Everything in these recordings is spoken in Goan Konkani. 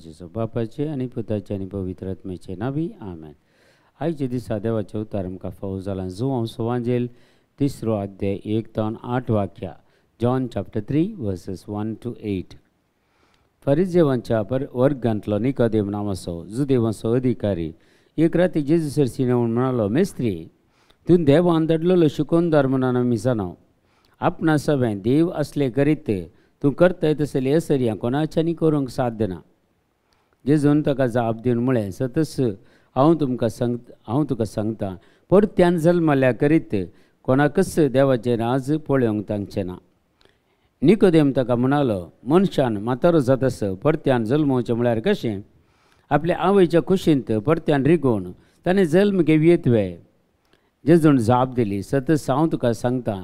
जेजू बापाचे आनी पुताचे आनी पवित्र आत्म्याचे नावी आमेन. आयच्या दिसा देवाचें उतर आमकां फावो जालां जुवांव सुवांजेल 3 अध्याय 1 ते 8 वाक्या, John chapter 3 verses 1 to 8. फरिजेवांच्या वर्गांतलो निकोदेम नांवाचो जुदेवांचो अधिकारी एक राती जेजू सरशीं येवन म्हणालो, मेस्त्री, तूं देवान धाडलेलो शिकोवणदार म्हणून आमी जाणाव. आपणा सगळें देव असले करीत तूं करताय तसले असर्यां कोणाच्यानी करूंक साध्य ना. जेजून ताका जाप दिवन म्हळें, सतस हांव तुका सांगता, परत्यान जल्मल्या करीत कोणाकच देवाचें राज पळोवंक तांचें ना. निकोदेम ताका म्हणालो, मनशान म्हातारो जातस परत्यान जल्मोवचें म्हळ्यार कशें? आपल्या आवयच्या कुशींत परत्यान रिगोवन ताणें जल्म घेवयेत वे? जेजून जाप दिली, सतस हांव तुका सांगता,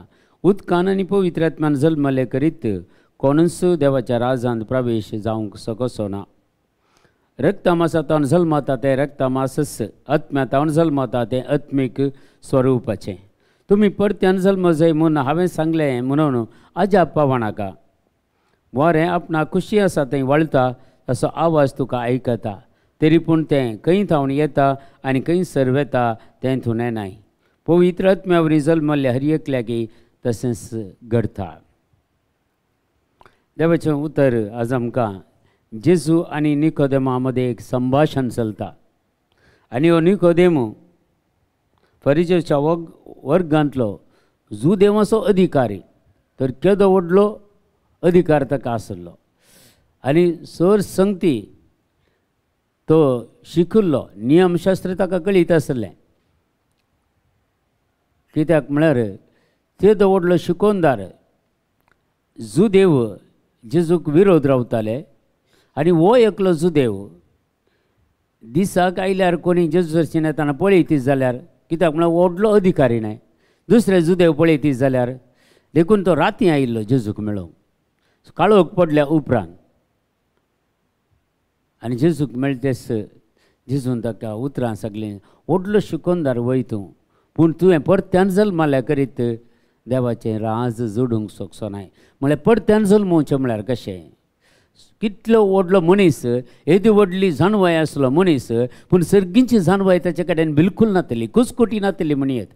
उदकान आनी पवित्र आत्म्यान जल्मले करीत कोणूच देवाच्या राजांत प्रवेश जावंक शकचो ना. रक्तमासांतल्यान जल्मता तें रक्तमासच, आत्म्यांतल्यान जल्मता तें आत्मीक स्वरुपाचें. तुमी परत्यान जल्म जाय म्हूण हांवें सांगलें म्हणून अजाप पावनाका. वारें आपणाक खुशी आसा थंय वळटा असो आवाज तुका आयकता, तरी पूण तें खंय थावन येता आनी खंय सर वेता तें तूं नेणाय. पवित्र आत्म्या वरवीं जल्मल्ल्या हर एकल्याक तशेंच घडटा. देवाचें उतर आज आमकां जेजू आनी निकोदेमा मदें एक संभाशण चलता. आनी हो निकोदेम फरिजेच्या वर्गांतलो जुदेवाचो अधिकारी, तर केदो व्हडलो अधिकार ताका आसलो आनी सर संगती तो शिकिल्लो, नियमशास्त्र ताका कळीत आसलें. कित्याक म्हळ्यार तेदो व्हडलो शिकोवणदार जुदेव जेजूक विरोध रावताले आनी हो एकलो जुदेव दिसाक आयल्यार कोणी जेजू सरशीं येतना पळयतीच जाल्यार, कित्याक म्हळ्यार व्हडलो अधिकारी न्हय, दुसरे जुदेव पळयतीच जाल्यार, देखून तो राती आयिल्लो जेजूक मेळोवंक काळोख पडल्या उपरांत. आनी जेजूक मेळटेच जेजून ताका उतरां सगळीं, व्हडलो शिकोवणदार वय तूं, पूण तुवें परत्यान जल्मल्या करीत देवाचें राज जोडूंक शकचो नाय. म्हळ्यार परत्यान जल्मोवचें म्हळ्यार कशें? कितलो व्हडलो मनीस, येदी व्हडली जाणवाय आसलो मनीस, पूण सर्गींची जाणवाय ताचे कडेन बिलकूल नातली, कुसकुटी नातली म्हणयेत.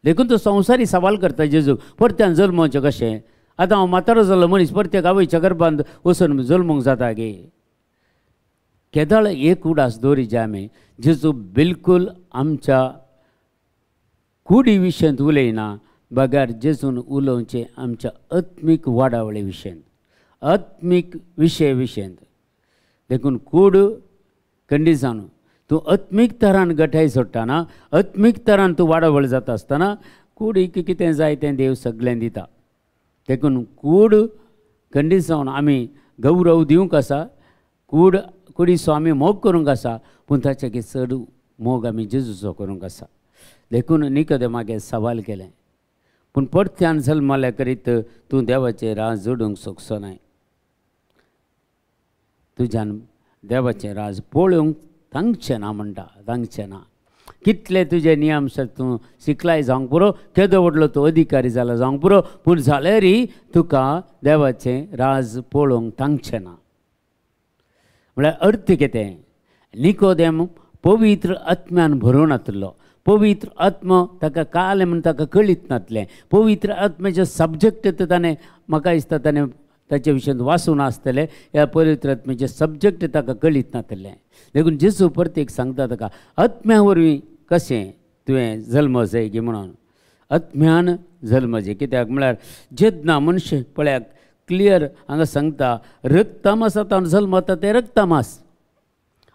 देखून तो संवसारी सवाल करता जेजूक, परत्यान जल्मोवचें कशें? आतां हांव म्हातारो जाल्लो मनीस परत्याक आवयच्या गर्भांत वचून जल्मूंक जाता गे? केदळ एक उडास दवरिजे आमी, जेजू बिलकूल आमच्या कुडी विशयांत उलयना, बगर जेजून उलोवचें आमच्या आत्मीक वाडावळे विशयांत, आत्मीक विशय विशयांत. देखून कूड कंडिजान तूं आत्मीक तरान गठाय सोडटाना, आत्मीक तरान तूं वाडावळ जाता आसतना कुडीक कितें जाय तें देव सगळें दिता. देखून कूड कंडिजावन आमी गौरव दिवंक आसा, कुडीचो आमी मोग करूंक आसा, पूण ताचे चड मोग आमी जेजूचो करूंक आसा. देखून निकोदेमागेर सवाल केलें, पूण परत्यान जल्मल्या करीत तूं देवाचें राज जोडूंक शकचो नाय, तुज्यान देवाचें राज पळोवंक तांगचें ना म्हणटा, तांगचें ना. कितले तुजे नियम तूं शिकलाय जावंक पुरो, केदो व्हडलो तूं अधिकारी जाला जावंक पुरो, पूण जाल्यारय तुका देवाचें राज पळोवंक तांगचें ना. म्हळ्यार अर्थ कितें? निकोदेम पवित्र आत्म्यान भरून आसलो. पवित्र आत्मा ताका कळ्ळें म्हूण ताका कळीत नासलें. पवित्र आत्म्याचे सब्जॅक्ट ताणें म्हाका दिसता ताणें ताचे विशयांत वाचून आसतलें, ह्या पवित्र आत्म्याचे सब्जॅक्ट ताका कळीत नासलें. देखून जेजू परत सांगता ताका, आत्म्या वरवीं कशें तुवें जल्म जाय गी म्हणून, आत्म्यान जल्म जाय. कित्याक म्हळ्यार जेन्ना मनशां पळयात क्लियर हांगा सांगता, रक्तमासांतल्यान जल्मता तें रक्तमास,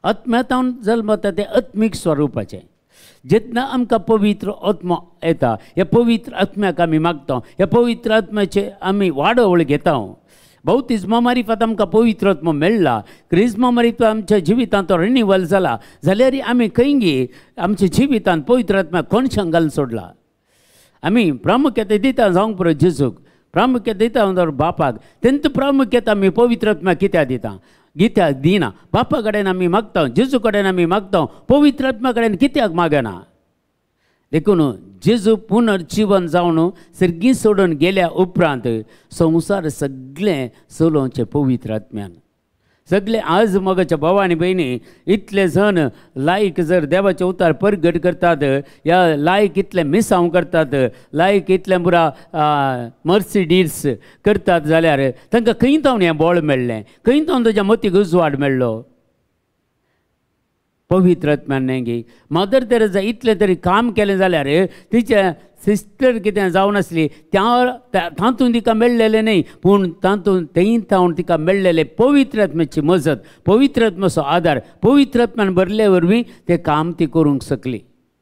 आत्म्यांतल्यान जल्मता तें आत्मीक स्वरुपाचें. जेन्ना आमकां पवित्र आत्मा येता, ह्या पवित्र आत्म्याक आमी मागता, ह्या पवित्र आत्म्याचे आमी वाडवळ घेता. बौतिज्मा मारिफात आमकां पवित्र आत्मा मेळ्ळा, क्रिज्मा मारिफात आमच्या जिवितांत तो रिनिवल जाला, जाल्यार आमी खंयगी आमच्या जिवितांत पवित्र आत्म्याक कोणशांक घालून सोडला? आमी प्रामुख्यता दिता जावंक पुरो जेजूक, प्रामुख्यता दिता बापाक, तेंच प्रामुख्यता आमी पवित्र आत्म्याक कित्याक दिता? कित्याक दिना? बापा कडेन आमी मागता, जेजू कडेन आमी मागता, पवित्र आत्म्या कडेन कित्याक मागना? देखून जेजू पुनर्जीवन जावन सर्गी सोडून गेल्या उपरांत संवसार सगळें चलोवचें पवित्र आत्म्यान. सगळे आज मगाच्या भाव आनी भयणी इतले जण लायक जर देवाचे उतार परगट करतात, या लायक इतले मिसांव करतात, लायक इतले पुरा मर्सिडीज करतात जाल्यार तांकां खंय तावन हें बळ मेळ्ळें, खंय तावन तुज्या मतीक उजवाड मेळ्ळो? पवित्र आत्म्यान न्हय गी. मदर तेरेजा इतलें तरी काम केलें जाल्यार तिचें सिस्टर कितें जावन आसली त्या तातूंत तिका मेळ्ळेलें न्हय, पूण तातूंत थंय तावन तिका मेळ्ळेलें पवित्र आत्म्याची मजत, पवित्र आत्म्याचो आदार, पवित्र आत्म्यान भरले वरवीं तें काम ती करूंक शकली.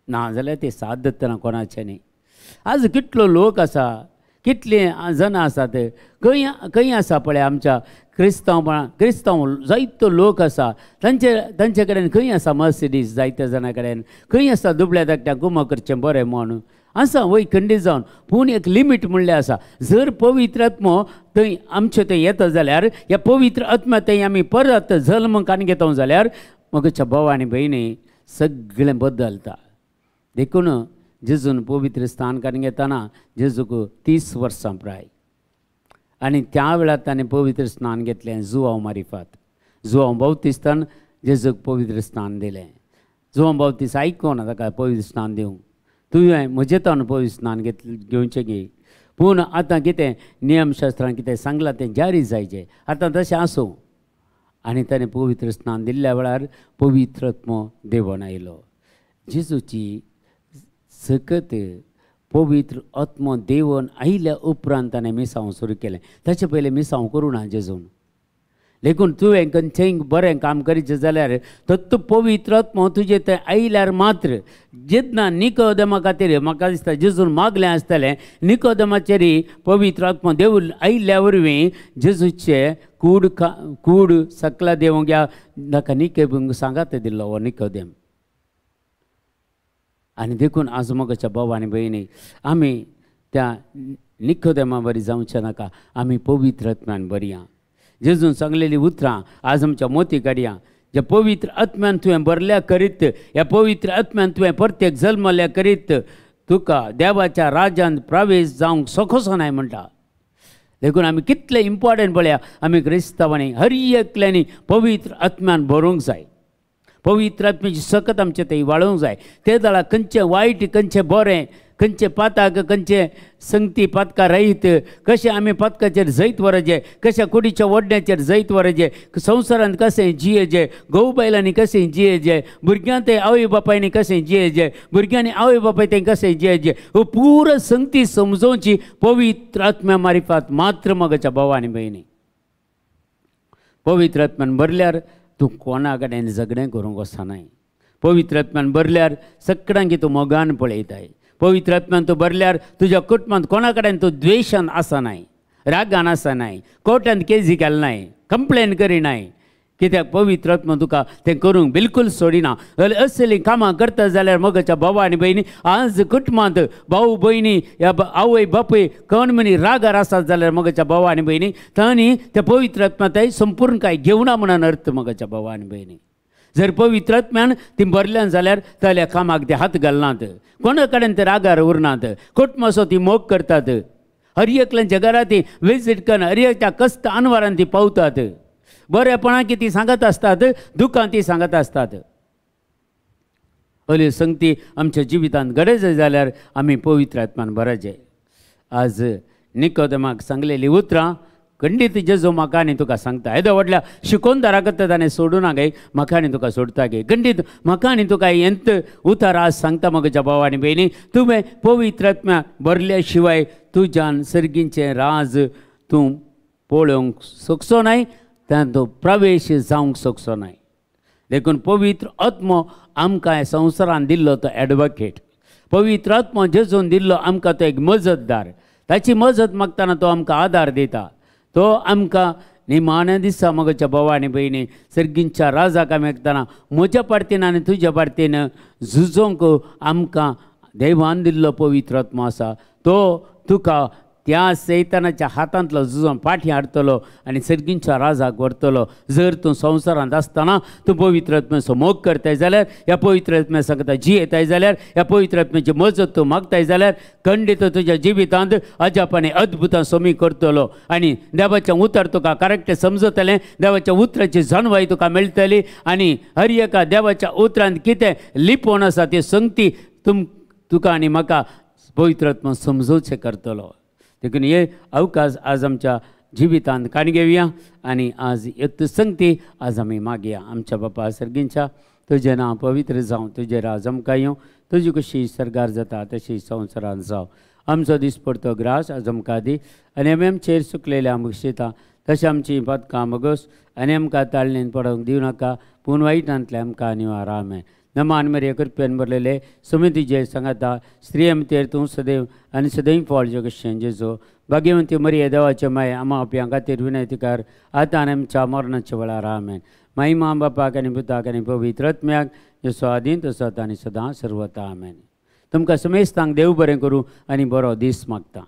ना जाल्यार तें साथ दत्तना कोणाचें न्हय. आज कितलो लोक आसा, कितलीं जाणां आसात, खंय खंय आसा पळय आमच्या क्रिस्तांवपणा, क्रिस्तांव जायतो लोक आसा तांचे तांचे कडेन खंय आसा मर्सिडीज, जायत्या जाणां कडेन खंय आसा दुबळ्या धाकट्या गुमो करचें बरें म्हूण आसा वय खंडीत जावन, पूण एक लिमीट म्हणलें आसा. जर पवित्र आत्मो थंय आमचे थंय येता जाल्यार ह्या पवित्र आत्म्या थंय आमी परत जल्म कान घेता जाल्यार मगच्या भाव आनी भयणी सगळें बदलता. देखून जेजून पवित्र स्थान काडून घेतना जेजूक 30 वर्सां प्राय, आनी त्या वेळार ताणें पवित्र स्नान घेतलें जुवांव मारिफात. जुवांव बावतिस्तान जेजूक पवित्र स्नान दिलें. जुवांव बावतीस आयकोना ताका पवित्र स्नान दिवंक, तुवें म्हजें तावन पवित्र स्नान घेवचें गी, पूण आतां कितें नियमशास्त्रान कितें सांगलां तें जारी जायचें, आतां तशें आसूं. आनी ताणें पवित्र स्नान दिल्ल्या वेळार पवित्र आत्मो देवून आयलो. जेजूची सकत पवित्र आत्मो देवून आयल्या उपरांत ताणें मिसांव सुरू केलें. ताचे पयलें मिसांव करूं ना जेजून. देखून तुवें खंयचेंय बरें काम करीचें जाल्यार तत्व पवित्र आत्मो तुजें थंय आयल्यार मात्र. जेन्ना निकोदमा खातीर म्हाका दिसता जेजून मागलें आसतलें, निकोदमाचेर पवित्र आत्मो देवून आयिल्ल्या वरवीं जेजूचे कूड कूड सकला देवूंक या ताका निकेबूंक सांगात दिल्लो हो निकोदेम. आनी देखून आज मगाच्या भाव आनी भयणी आमी त्या निकोदेमा बरी जावचें नाका, आमी पवित्र आत्म्यान बरया. जेजून सांगलेलीं उतरां आज आमच्या मोती काडया. ज्या पवित्र आत्म्यान तुवें भरल्या करीत, ह्या पवित्र आत्म्यान तुवें प्रत्येक जल्मल्या करीत तुका देवाच्या राज्यांत प्रवेश जावंक सोकोसो नाय म्हणटा. देखून आमी कितलें इम्पॉर्टंट पळया, आमी क्रिस्तांवांनी हर एकल्यांनी पवित्र आत्म्यान भरूंक जाय. पवित्र आत्म्याची सकत आमचे थंय वाळोवंक जाय. ते जाल्यार खंयचें वायट, खंयचें बरें, खंयचें पाताक, खंयचें संगती पातका रहीत, कशें आमी पातकाचेर जैत व्हरचें, कशें कुडीच्या ओडण्याचेर जैत व्हरचें, संवसारांत कशें जियेचें, घोव बायलांनी कशें जियेचें, भुरग्यां ते आवय बापायनी कशें जियेचें, भुरग्यांनी आवय बापाय तें कशें जियेचें, हो पुरो संगती समजोवची पवित्र आत्म्या मारिफात मात्र मगाच्या भाव आनी भयणी. पवित्र आत्म्यान भरल्यार तूं कोणा कडेन झगडें करूंक वचनाय. पवित्र आत्म्यान भरल्यार सगळ्यांक तूं मोगान पळयताय. पवित्र आत्म्यान तूं भरल्यार तुज्या कुटुंबांत कोणा कडेन तूं द्वेशान आसनाय, रागान आसनाय, कोर्टांत केजी घालनाय, कंप्लेन करिनाय. कित्याक पवित्र आत्मा तुका तें करूंक बिलकूल सोडिना. असलीं कामां करता जाल्यार मगाच्या भाव आनी भयणी आज कुटुंबांत भाव भयणी ह्या आवय बापूय कोण म्हणी रागार आसात जाल्यार मगाच्या भाव आनी भयणी तांणी त्या पवित्र आत्मा थंय संपूर्ण काय घेवना म्हणून अर्थ मगाच्या भाव आनी भयणी. जर पवित्र आत्म्यान ती भरल्यान जाल्यार तल्या कामाक ते हात घालनात, कोणा कडेन ते रागार उरनात, कुटुंबाचो ती मोग करतात, हर एकल्यांच्या घरा ती विजीट करून हर एकच्या कश्ट अनवारान ती पावतात, बरेपणां की ती सांगत आसतात, दुखां ती सांगत आसतात. अली संगती आमच्या जिवितांत घडयचे जाल्यार आमी पवित्र आत्मान भरायचे. आज निकोदेमाक सांगलेलीं उतरां खंडीत जेजू म्हाका आनी तुका सांगता. येदो व्हडल्या शिकोनदारा करता ताणें सोडूं ना गे, म्हाका आनी तुका सोडता गे. खंडीत म्हाका आनी तुका हेंत उतार आज सांगता म्हज्या भाव आनी भयणी, तुवें पवित्र आत्म्या भरल्या शिवाय तुज्यान सर्गींचें राज तूं पळोवंक शकचो नाय, तातूंत प्रवेश जावंक शकचो नाय. देखून पवित्र आत्मो आमकां संवसारान दिल्लो तो एडवोकेट, पवित्र आत्मो जेजून दिल्लो आमकां तो एक मजतदार. ताची मजत मागतना तो आमकां आदार दिता, तो आमकां निमाण्या दिसा मगच्या भाव आनी भयणी सर्गींच्या राजाक आमी एकतना म्हज्या पार्तीन आनी तुज्या पार्तीन झुजोंक आमकां देवान दिल्लो पवित्र आत्मो आसा. तो तुका त्या सैतानाच्या हातांतलो झुजोन पाठी हाडटलो आनी सर्गींच्या राजाक व्हरतलो. जर तूं संवसारांत आसतना तूं पवित्र आत्म्याचो मोग करताय जाल्यार, ह्या पवित्र आत्म्या सांगता जियेताय जाल्यार, ह्या पवित्र आत्म्याची मजत तूं मागताय जाल्यार खंडीत तुज्या जिवितांत अजाप आनी अद्भुतां सोमी करतलो. आनी देवाचें उतर तुका करेक्ट समजतलें, देवाच्या उतराची जाणवाय तुका मेळटली आनी हर एका देवाच्या उतरांत कितें लिपोवन आसा ती संगती तुका आनी म्हाका पवित्र आत्मा समजोवचें करतलो. देखून हे अवकाश आज आमच्या जिवितांत काण घेवया आनी आज येत संगती आज आमी मागया. आमच्या बापा सर्गींच्या, तुजें नांव पवित्र जावं, तुजें राज आमकां येवं, तुजी कशी सर्गार जाता तशी संवसारांत जावं. आमचो दिसपडतो ग्रास आज आमकां दी आनी आमी आमचेर सुकलेल्या आमकां तशें आमची पदकां मगोस आनी आमकां ताळणेन पडोवंक दिवं नाका, पूण वायटांतलें आमकां निवार. आमेन. नमान मरिया, कृपेन भरलेले, समितीचे सांगाता, स्त्री आमचेर तूं सदैव आनी सदैव फळ जगशें जेजो. भाग्यवंती मरिया, देवाचे माय, आमा आपल्या खातीर विनंती कर आतां आनी आमच्या मरणाच्या वेळार. आमेन. माई मा बापाक आनी पुताक आनी पवित्र आत्म्याक, जसो आदीं तसो आतां आनी सदां सर्वता. आमेन. तुमकां समेस्तांक देव बरें करूं आनी बरो दीस मागता.